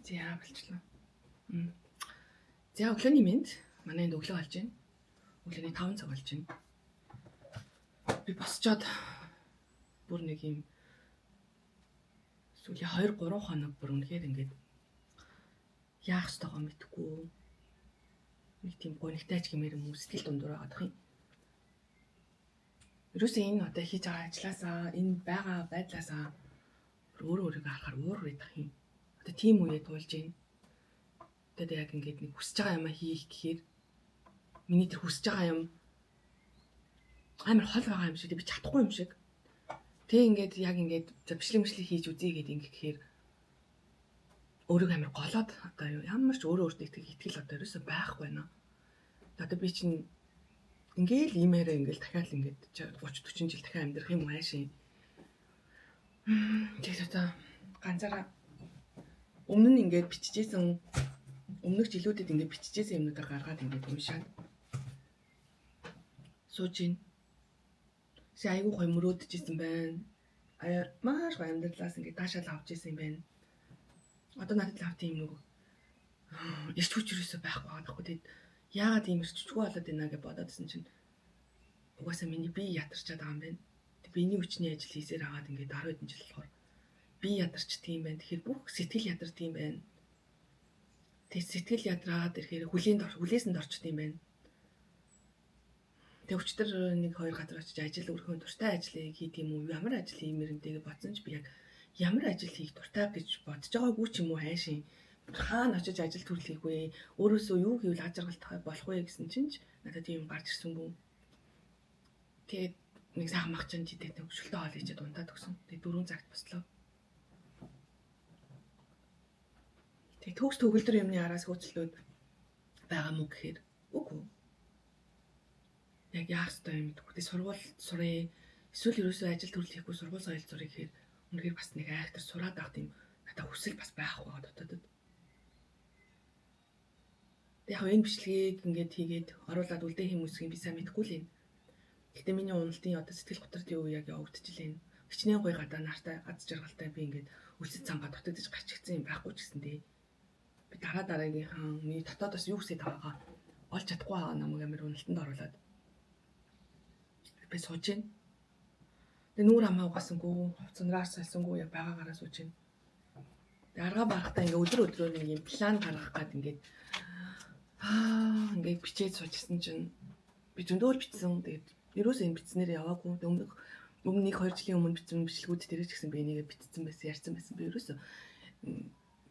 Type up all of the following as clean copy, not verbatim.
За болчлоо. За өглөөний мэнд. Манай энд өглөө болж байна. Өглөөний 5 цаг болж байна. Би босчоод бүр нэг юм сүүлийн 2 3 хоног бүр үнэхээр ингээд яах ёстойгоо мэдэхгүй. Нэг тийм гонигтай ч гэмээр юм уу сэтгэл дундуур байгаад юм. Ерөөсөө энэ одоо хийж байгаа ажлаасаа энэ байгаа байдлаасаа өөр өөрийгөө харахаар уур үрээд ах юм. Одоо тийм үеэ туулж байна. Тэгээд яг ингээд нэг хүсэж байгаа юмаа хийх гэхээр миний тэр хүсэж байгаа юм амар хол байгаа юм шиг би чадахгүй юм шиг. Тэг ингээд яг ингээд за бичлэг мөчлөг хийж үзье гэдэг ингээд гэхээр өөрийгөө амар голоод одоо юу ямар ч өөрөө өөртөө итгэл одоо ерөөсөө байхгүй байна. Одоо би чинь ингээл иймээрээ ингээл дахиад ингээд 30 40 жил дахиад амьдрах юм уу хайшин. Тэгээд одоо ганцаараа өмнө нь ингээд биччихсэн өмнөх жилүүдэд ингээд биччихсэн юмнуудаа гаргаад ингээд уншаад сууж гин. Си айгүй гоё мөрөөдөжсэн байна. Аа маш гоё амьдралаас ингээд таашаал авч исэн юм байна. Одоо надад л авт юм нөгөө эрч хүч юусоо байхгүй байгаа байхгүй. Тэгээд яагаад ийм эрч хүчгүй болоод байна гэж бодоодсэн чинь угаасаа миний бие ядарчаад байгаа юм байна. Тэг биений хүчний ажил хийсээр агаад ингээд 10 хэдэн жил болохоор бие ядарчдаг юм байна. Тэгэхээр бүх сэтгэл ядардаг юм байна. Тэг сэтгэл ядраад ирэхээр хүлээс нь дорчд юм байна. Тэг өчтөр нэг хоёр газар очиж ажил өрхөн дуртай ажлыг хийх юм уу? Ямар ажил хиймээр юм бэ гэж бодсон ч би яг ямар ажил хийх дуртай гэж бодож байгаагүй ч юм уу хайшин. Хаана очиж ажил төрөл хийх вэ? Өөрөөсөө юу хийвэл аз жаргалтай болох вэ гэсэн чинь ч надад тийм юм гарч ирсэнгүй. Тэгээд нэг сайхан мах чинь жидэт нэг шөлтөө хоол хийчихэд унтаад өгсөн. Тэгээд 4 цагт бослоо. Тэгээд төгс төгөлдөр юмны араас хөөцөлтүүд байгаа мó гэхээр үгүй. Яг яах ёстой юм мэдэхгүй. Тэгээд сургууль сурыг эсвэл ерөөсөө ажил төрөл хийхгүй сургууль соёл зурыг гэхээр үнэхээр бас нэг айхтар сураад авах тийм надад хүсэл бас байхгүй байгаа дотоодод. Тэг яг энэ бичлэгийг ингээд хийгээд оруулаад үлдээх юм үсгийг би сайн мэдэхгүй л юм. Гэхдээ миний уналтын одоо сэтгэл готролтын үе яг явагдчихлээ. Хичнээн гоё гадаа нартай аз жаргалтай би ингээд өлсөж цангаа дутагдаж гачигдсан юм байхгүй ч гэсэн дээ. Би дараа дараагийнхаа миний дотоодоос юу хүсэж байгаагаа олж чадахгүй байгаа намайг амар уналтанд оруулаад би сууж гин. Тэгээ нүүр амаа угаасангүй, хувцанраар сальсангүй яг байгаагаараа сууж гин. Тэгээ аргаа барахтаа ингээ өдөр өдрөөр нэг юм план гаргах гад ингээд ингээд бичээд суужсэн чинь би зөндөөл бичсэн. Тэгээд ерөөсөө энэ бичснээр яваагүй. Тэгээ өмнө 1 2 жилийн өмнө бичсэн бичлэгүүд дээр ч гэсэн би энийгээ бичсэн байсан, ярьсан байсан. Би ерөөсөө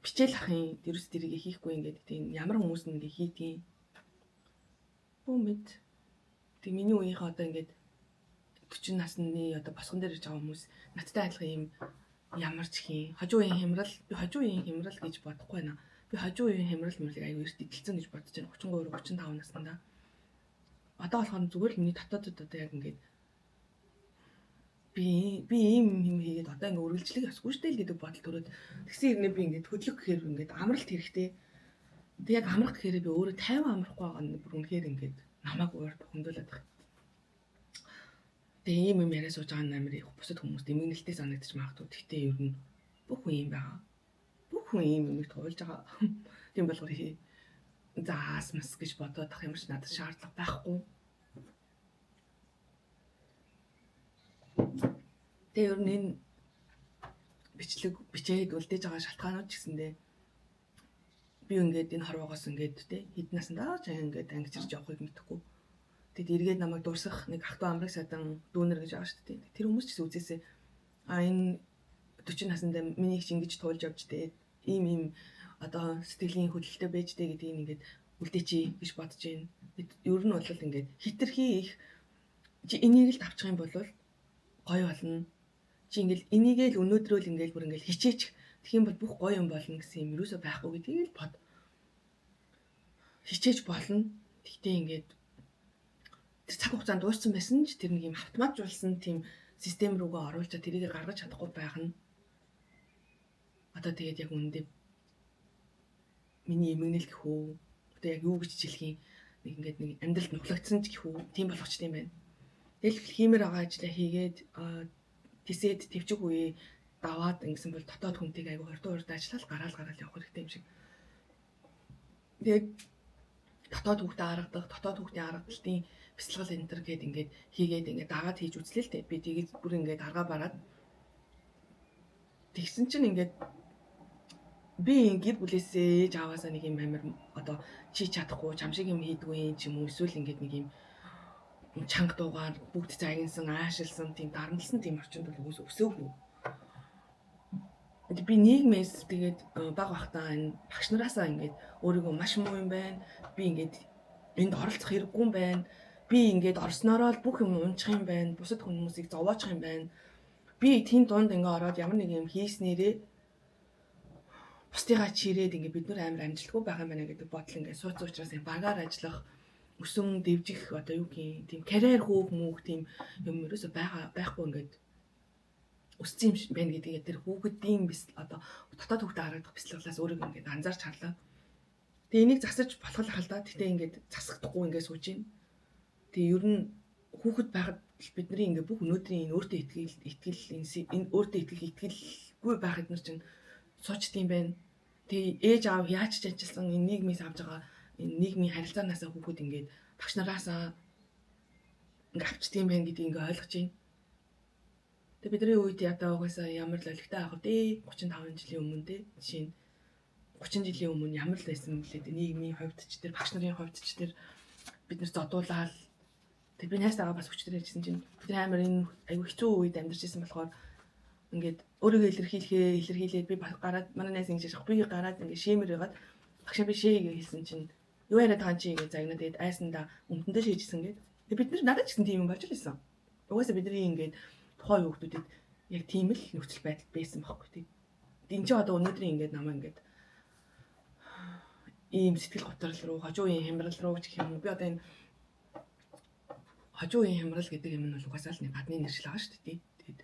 бичээл ахын ерөөс тэрийг хийхгүй ингээд тийм ямар хүмүүс нь ингээ хийдгийг. Бүү мэд. Тэг миний үеийнхээ одоо ингээд 40 насны одоо босгон дээр ирж байгаа хүмүүс надтай адилхан юм ямар ч хийн хожуу үеийн хямрал би хожуу үеийн хямрал гэж бодохгүй байна. Би хожуу үеийн хямрал мөрлийг аюу эрт эдэлсэн гэж бодож байна. 33 35 наснда. Одоо болохоор зүгээр л миний дотоодод одоо яг ингээд би ийм юм хийгээд одоо ингээд үргэлжлэх ёсгүй шүү дээ л гэдэг бодол төрөөд тэгсэн хэрнээ би ингээд хөдлөх гэхээр ингээд амралт хэрэгтэй. Тэг яг амрах гэхээр би өөрөө 50 амрахгүй байгаа нь бүр үнэхээр ингээд намайг уур бухимдуулаад байна. Тэгээ ийм юм яриа сууж байгаа нь амар их бусад хүмүүст эмгэнэлтэй санагдчих магадгүй. Гэхдээ ер нь бүх хүн ийм байгаа. Бүх хүн ийм юмыг туулж байгаа. Тийм болохоор заас мас гэж бодоод ах юм шиг надад шаардлага байхгүй. Тэгээ ер нь энэ бичлэг бичээд үлдээж байгаа шалтгаанууд ч гэсэндээ би ингээд энэ хорвоогоос ингээд тэ хэдэн насандаа ч ингээд ангижирч явахыг мэдэхгүй. Тэгэд эргээд намайг дурсах нэг ах トゥ амраг садан дүүнер гэж байгаа шүү дээ. Тэр хүмүүс ч гэсэн үзээсэй. А энэ 40 насандаа миний их ингэж туулж явж дээ. Ийм ийм одоо сэтгэлийн хөдлөлтөй байж дээ гэдгийг ингээд үлдээчий гэж бодож байна. Ер нь бол ингээд хитрхи их чи энийг л давчих юм бол гоё болно. Чи ингээд энийг л өнөөдрөө л ингээд бүр ингээд хичээч тэгэх юм бол бүх гоё юм болно гэсэн юм юусоо байхгүй гэдгийг л бод. Хичээж болно. Тэгтээ ингээд тэр цаг хугацаанд дууссан байсан ч тэр нэг юм автоматжуулсан тийм систем рүүгээ оруулж тэрийг гаргаж чадахгүй байх нь одоо тэгээд яг үүндээ миний эмгэнэл гэх үү одоо яг юу гэж хэлэх юм нэг ингээд нэг амьдралд нухлагдсан ч гэх үү тийм болгочт юм байна. Тэгэл хиймээр байгаа ажлаа хийгээд тэсээд төвчг үе даваад ингэсэн бол дотоод хүнтэйг айгүй хурдан хурдан ажиллаад гараал явах хэрэгтэй юм шиг. Тэгээд дотоод хүүхдээ аргадах, дотоод хүүхдийн аргадалтын бясалгал энэ төр гээд ингээд хийгээд ингээд дагаад хийж үзлээ л дээ. Би тэгээд бүр ингээд аргаа бараад тэгсэн чинь ингээд би гэр бүлээсээ ээж аваасаа нэг юм амар одоо чи чадахгүй, чам шиг юм хийдгүй юм ч юм уу, эсвэл ингээд нэг юм чанга дуугаар бүгд загинсан, аашилсан, тийм дарамтлсан тийм орчинд бол үгүйс өсөөгүй. Би нийгмээс тэгээд баг бахтаа энэ багш нараасаа ингээд өөрийгөө маш муу юм байна. Би ингээд энд оролцох хэрэггүй юм байна. Би ингээд орсноороо л бүх юм унчих юм байна. Бусад хүмүүсийг зовоочих юм байна. Би тийм дунд ингээ ороод ямар нэг юм хийснээрээ бусдыгаа чирээд ингээ бид нар амар амжилтгүй байгаа юм байна гэдэг бодол ингээ сууц учраас юм багаар ажиллах, өсөн дэвжих одоо юу гин тийм карьер хөөх мөнх тийм юм ерөөсө байгаа байхгүй ингээд өссөн юм байна гэдгийг тэр хүүхэдийн одоо дотоод хүүхдээ харагдах бяцлаглаас өөрийгөө ингээд анзаарч харлаа. Тэгээ энийг засаж болох л хал та. Гэтэ ингээд засахдаггүй ингээд сууж байна. Тэгээ ер нь хүүхэд байхад бидний ингээд бүх өнөөдрийн энэ өөртөө итгэл энэ өөртөө итгэх итгэлгүй байх эднэр чинь суучд юм байна. Тэгээ ээж аав яаж ч ажилласан энэ нийгмээс авч байгаа энэ нийгмийн харилцаанаасаа хүүхэд ингээд багш нараасаа ингээд авчд юм байна гэдгийг ингээд ойлгож байна. Тэгээ бидний үед ядаа угаасаа ямар л олигтой авах вэ? 35 жилийн өмнө те. Жишээ нь 30 жилийн өмнө ямар л байсан бэлээ те. Нийгмийн хувьд ч тэр багш нарын хувьд ч тэр бид нар зодуулаад тэг би найстайгаа бас өчтөр ярьжсэн чинь бид нар амар энэ айгүй хэцүү үед амьдарч ирсэн болохоор ингээд өөрийгөө илэрхийлээд би гараад манай найз ингэж яах би гараад ингээд шиймэр байгаад багшаа би шээ гэж хэлсэн чинь юу яриад байгаа чи гэж загнаа тэгээд айсандаа өмдөндөө шийжсэн гээд тэг бид нар надад ч гэсэн тийм юм болж л исэн. Угаасаа бидний ингээд тухайн хүүхдүүдэд яг тийм л нөхцөл байдал байсан байхгүй тий. Энд чи одоо өнөөдрийн ингээд намаа ингээд ийм сэтгэл готрол руу, хожуу үеийн хямрал руу гэх юм уу. Би одоо энэ хожуу үеийн хямрал гэдэг юм нь бол угаасаа л нэг гадны нэршил байгаа шүү дээ тий. Тэгээд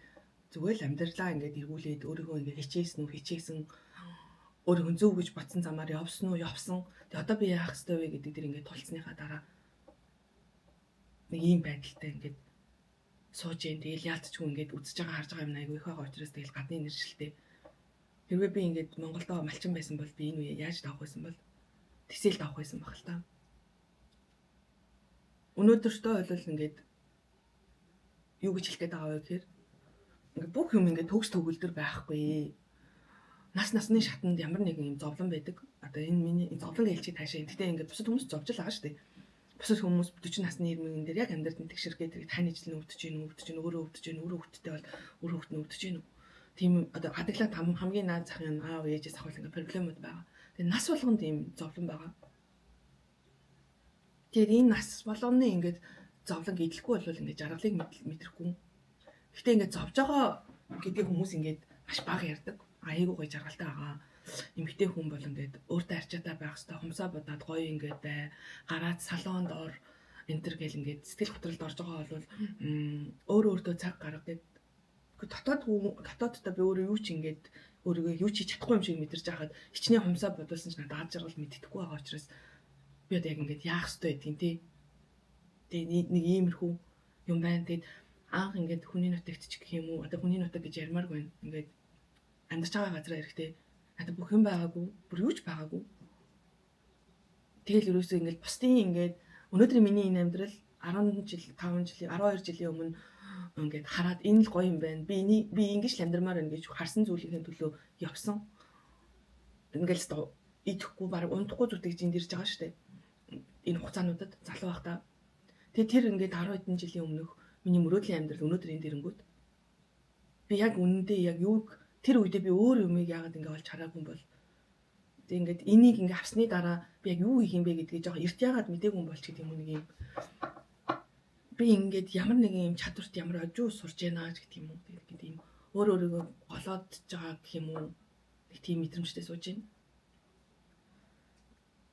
зүгээр л амьдралаа ингээд эргүүлээд өөрийгөө ингээд хичээсэн үү, хичээсэн өөрийгөө зөв гэж бодсон замаар явсан уу, явсан. Тэгээд одоо би яах ёстой вэ гэдэг дэр ингээд тулцсныхаа дараа нэг ийм байдалтай ингээд сууж гин. Тэгэл яалтчгүй ингээд үзэж байгаа харж байгаа юм айгүй их байгаа учраас тэгэл гадны нэршилтэй. Хэрвээ би ингээд Монголдо малчин байсан бол би энэ үе яаж давах байсан бол тэсэл давах байсан баг л та. Өнөөдөртөө бол ингээд юу гэж хэлэх гээд байгаа вэ гэхээр ингээд бүх юм ингээд төгс төгөлдөр байхгүй. Нас насны шатанд ямар нэгэн юм зовлон байдаг. Одоо энэ миний зовлон гэлчийг таашаа. Гэтэ ингээд бусад хүмүүс зовж л байгаа шүү дээ. Бусад хүмүүс 40 насны ирмэгэн дээр яг амьдралд нь тэгшэргээ тэр тань ижил нь өвдөж гин, өвдөж гин, өөрөө өвдөж гин, өөрөө хөвгттэй бол өөрөө хөвгт нь өвдөж гин. Тийм одоо гадаглаа хамгийн наад захын аав ээжээс ахвал ингээд проблемууд байгаа. Тэгээ нас болгонд ийм зовлон байгаа. Тэгэхээр энэ нас болгоны ингээд зовлон гэдлэхгүй бол ингээд жаргалыг мэдрэхгүй. Гэтэ ингээд зовж байгаа гэдгийг хүмүүс ингээд маш бага ярьдаг. Аяйгуу гоё жаргалтай байгаа. Эмэгтэй хүн бол ингээд өөртөө арчаатай байх хэвээр хумсаа будаад гоё ингээд бай. Гараад салонд ор энэ төр гэл ингээд сэтгэл готролд орж байгаа бол өөрөө өөртөө цаг гарга гэд. Дотооддоо би өөрөө юу ч ингээд өөрийгөө юу ч хийж чадахгүй юм шиг мэдэрч байхад хичнээн хумсаа бодуулсан ч надад аз жаргал мэддэхгүй байгаа учраас би одоо яг ингээд яах ёстой гэдгийг тий. Тэгээ нэг иймэрхүү юм байна. Тэгээд анх ингээд хүний нутагт ч гэх юм уу одоо хүний нутаг гэж ярмааргүй байна. Ингээд амьдарч байгаа газараа эрэхтэй надад бүх юм байгаагүй, бүр юу ч байгаагүй. Тэгэл ерөөсөө ингээд бусдын ингээд өнөөдрийн миний энэ амьдрал 10 жил, 5 жил, 12 жилийн өмнө ингээд хараад энэ л гоё юм байна. Би ингэж л амьдрмаар байна гэж харсан зүйлийнхээ төлөө явсан. Ингээл идэхгүй баг унтахгүй зүтгэж энд ирж байгаа шүү дээ. Энэ хугацаануудад залуу байхдаа. Тэгээ тэр ингээд 10 хэдэн жилийн өмнөх миний мөрөөдлийн амьдрал өнөөдөр энд ирэнгүүт би яг үнэндээ яг юуг тэр үедээ би өөр юмыг яагаад ингэ олж хараагүй юм бол тэг ингээд энийг ингээ авсны дараа би яг юу хийх юм бэ гэдгийг жоохон эрт яагаад мдээгүй юм бол ч гэдэг юм уу нэг юм би ингээд ямар нэгэн юм чадварт ямар ожуу сурж яана ч гэдэг юм уу тэгээд ингээд юм өөр өөрийгөө голоод байгаа гэх юм уу нэг тийм мэдрэмжтэй сууж байна.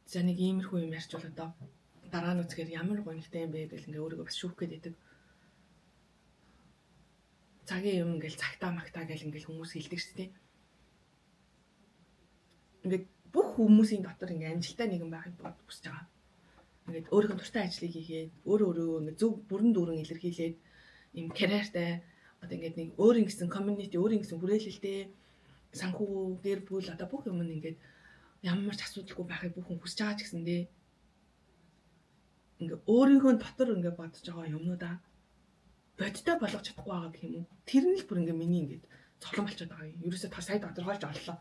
За нэг иймэрхүү юм ярьж бол одоо дараа нь үзэхээр ямар гонигтай юм бэ гэл ингээ өөрийгөө бас шүүх гээд байдаг. Цагийн юм ингээл цагтаа магтаа гэл ингээл хүмүүс хэлдэг шүү дээ. Ингээд бүх хүмүүсийн дотор ингээ амжилттай нэгэн байхыг хүсэж байгаа. Ингээд өөрийнхөө дуртай ажлыг хийгээд өөрөө өөрийгөө ингээд зөв бүрэн дүүрэн илэрхийлээд ийм карьертай Одоо ингээд нэг өөрийн гэсэн community, өөрийн гэсэн хүрээлэлтэй санхүү, гэр бүл одоо бүх юм нь ингээд ямар ч асуудалгүй байхыг бүх хүн хүсэж байгаа ч гэсэндээ ингээ өөрийнхөө дотор ингээ бодож байгаа юмнуудаа бодтой болгож чадахгүй байгаа гэх юм уу? Тэр нь л бүр ингээ миний ингээд цолон болчиход байгаа юм. Ерөөсөө та сая тодорхойлж оллоо.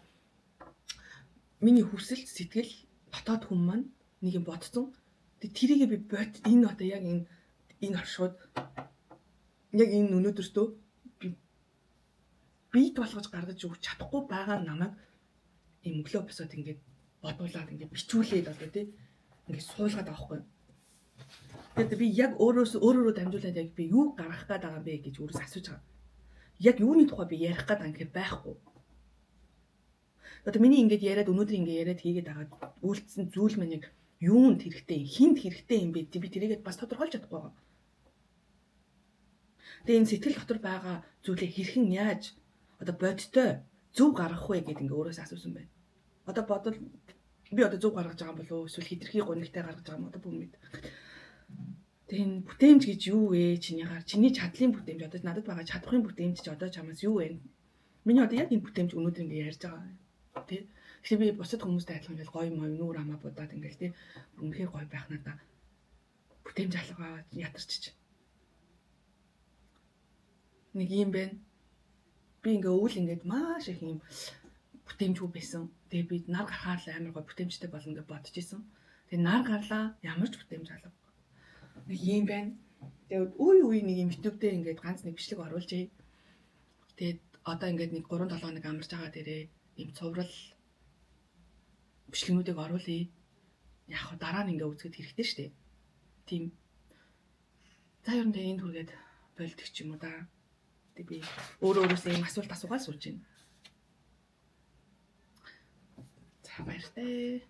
Миний хүсэл, сэтгэл, дотоод хүн маань нэг юм бодсон. Тэг тэрийгээ би бод энэ одоо яг энэ оршууд яг энэ өнөөдөртөө би бийт болгож гаргаж өгч чадахгүй байгаа намайг ийм өглөө босоод ингээд бодуулаад ингээд бичүүлээд одоо тий ингээд суулгаад байгаа байхгүй. Тэгээд би яг өөрөөс өөрөөрөө дамжуулаад яг би юу гаргах гээд байгаа юм бэ гэж өөрөөс асууж байгаа. Яг юуны тухай би ярих гээд байгаа юм гэхээр байхгүй. Одоо миний ингээд яриад өнөөдөр ингээд яриад хийгээд байгаа үйлдсэн зүйл маань яг юунд хэрэгтэй, хинт хэрэгтэй юм бэ? Би тэрийгээ бас тодорхойлж чадахгүй байгаа. Тэгээ энэ сэтгэл дотор байгаа зүйлээ хэрхэн яаж одоо бодтой зөв гаргах вэ гэд ингээ өөрөөсөө асуусан байна. Одоо бодвол би одоо зөв гаргаж байгаа юм болов уу эсвэл хитрхи гунигтай гаргаж байгаа юм одоо бүх мэд. Тэгээ энэ бүтээмж гэж юу вэ? Чиний гар, чиний чадлын бүтээмж одоо надад байгаа чадварын бүтээмж чи одоо чамаас юу вэ? Миний одоо яг энэ бүтээмж өнөөдөр ингээ ярьж байгаа. Тэ? Тэгэхээр би бусад хүмүүстэй адилхан ингээл гоё мой нүүр амаа будаад ингээл тэ үнэхээр гоё байх надаа бүтээмж алгаа ятарчиж. Нэг юм байна. Би ингээ өвөл ингээд маш их юм бүтээмжгүй байсан. Тэгээ би нар гарахаар л амар гоё бүтээмжтэй болно гэж бодож исэн. Тэгээ нар гарлаа ямар ч бүтээмж алга. Нэг юм байна. Тэгээд үе үе нэг юм YouTube дээр ингээд ганц нэг бичлэг оруулжээ. Тэгээд одоо ингээд нэг 3 7 хоног амарч байгаа дээрээ ийм цуврал бичлэгнүүдийг оруулъя. Яг хөө дараа нь ингээ үзэхэд хэрэгтэй штэ. Тийм. За ер нь тэгээ энд хүргээд болдог ч юм уу да. Тэг би өөрөө өөрөөсөө ийм асуулт асуугаад сууж байна. За баяртай.